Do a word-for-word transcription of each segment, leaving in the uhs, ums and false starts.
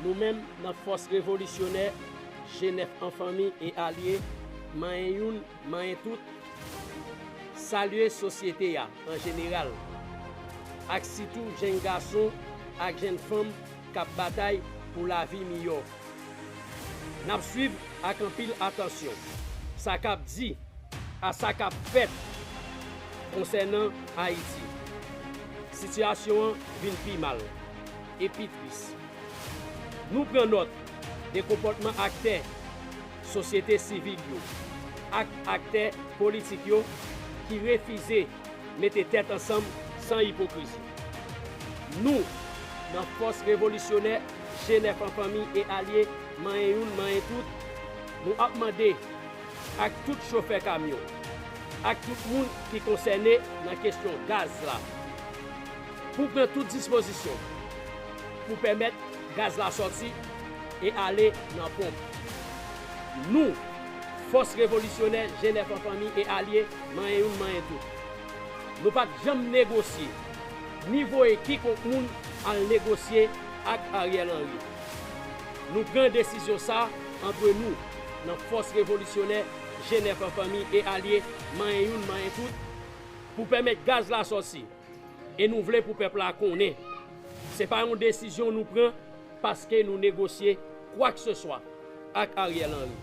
Nou menm, nan Fòs Revolisyonè G nèf an fanmi e alye, manyen youn, manyen tout, salye sosyete a an jeneral, ak sitou jenn gason ak jenn fanm k ap batay pou lavi miyò. N ap swiv ak anpil atansyon sa k ap di a sa k ap fèt konsènan Ayiti. Sitiyasyon an vin pi mal e pi tris. Nou pran nòt de konpòtman aktè sosyete sivil yo ak aktè politik yo ki refize mete tèt ansanm san ipokrizi. Nou, nan Fòs Revolisyonè G nèf an fanmi e alye, manyen youn, manyen tout, nou ap mande ak tout chofè kamyon, ak tout moun ki konsène nan kesyon gaz la, pou pran tout dispozisyon pou pèmèt gaz la sòti e ale nan ponp. Nou, Fòs Revolisyonè G nèf an fanmi e alye, manyen youn, manyen tout, nou pa t janm negosye, ni voye kikonk moun al negosye ak Ariel Henry. Nou pran desizyon sa antre nou, nan Fòs Revolisyonè G nèf an fanmi e alye, manyen youn, manyen tout, pou pèmèt gaz la sòti. E nou vle pou pèp la konnen, se pa yon desizyon nou pran paske nou negosye kwakseswa ak Ariel Henry.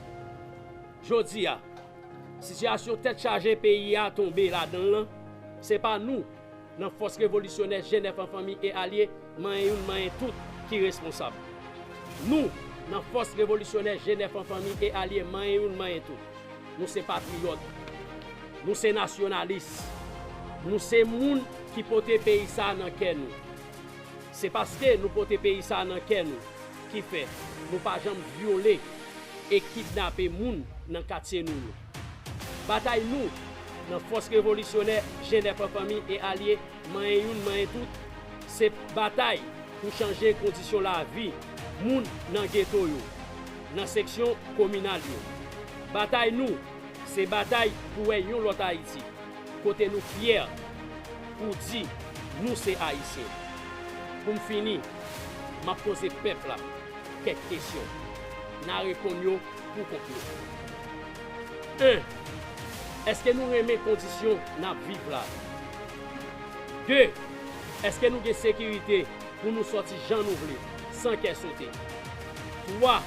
Jodi a, sitiyasyon tèt chaje peyi a tonbe ladan l lan, se pa nou, nan Fòs Revolisyonè G nèf an fanmi e alye, manyen youn, manyen tout, ki responsab. Nou, nan Fòs Revolisyonè G nèf an fanmi e alye, manyen youn, manyen tout, nou se patriyòt. Nou se nasyonalis. Nou se moun ki pote peyi sa a nan kè nou. Se paske nou pote peyi sa a nan kè nou ki fè nou pa janm vyole e kidnape moun nan katye nou yo. Batay nou nan Fòs Revolisyonè G nèf an fanmi e alye, manyen youn, manyen tout, se batay pou chanje kondisyon lavi moun nan geto yo, nan seksyon kominal yo. Batay nou, se batay pou wè yon lòt Ayiti, kote nou fyè pou di nou se Ayisyen. Pou m fini, m ap poze pèp la kèk kesyon. N a reponn yo pou kont nou. En, èske nou renmen kondisyon n ap viv la? De, èske nou gen sekirite pou nou sòti jan nou vle, san kè sote? Twa,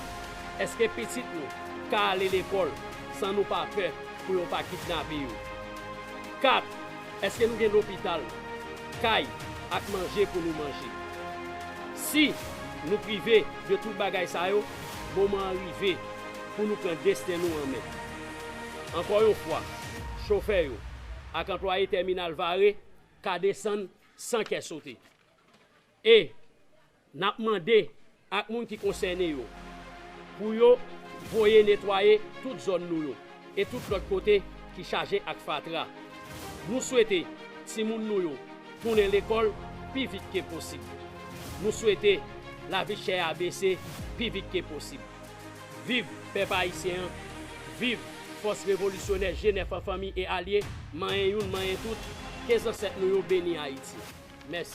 èske pitit nou ka ale lekòl san nou pa pè pou yo pa kidnape yo? Kat, èske nou gen lopital, kay ak manje pou nou manje? Si nou prive de tout bagay sa yo, moman an rive pou nou pran desten nou an men. Ankò yon fwa, chofè yo ak anplwaye tèminal Vare ka desann san kè sote. E n ap mande ak moun ki konsène yo pou yo voye netwaye tout zòn nou yo e tout lòt kote ki chaje ak fatra. Nou swete timoun nou yo tounen lekòl pi vit ke posib. Nou swete lavi chè a bese pi vit ke posib. Viv pèp ayisyen an! Viv Fòs Revolisyonè G nèf an fanmi e alye, manyen youn, manyen tout, ke zansèt nou yo beni Ayiti. Mèsi.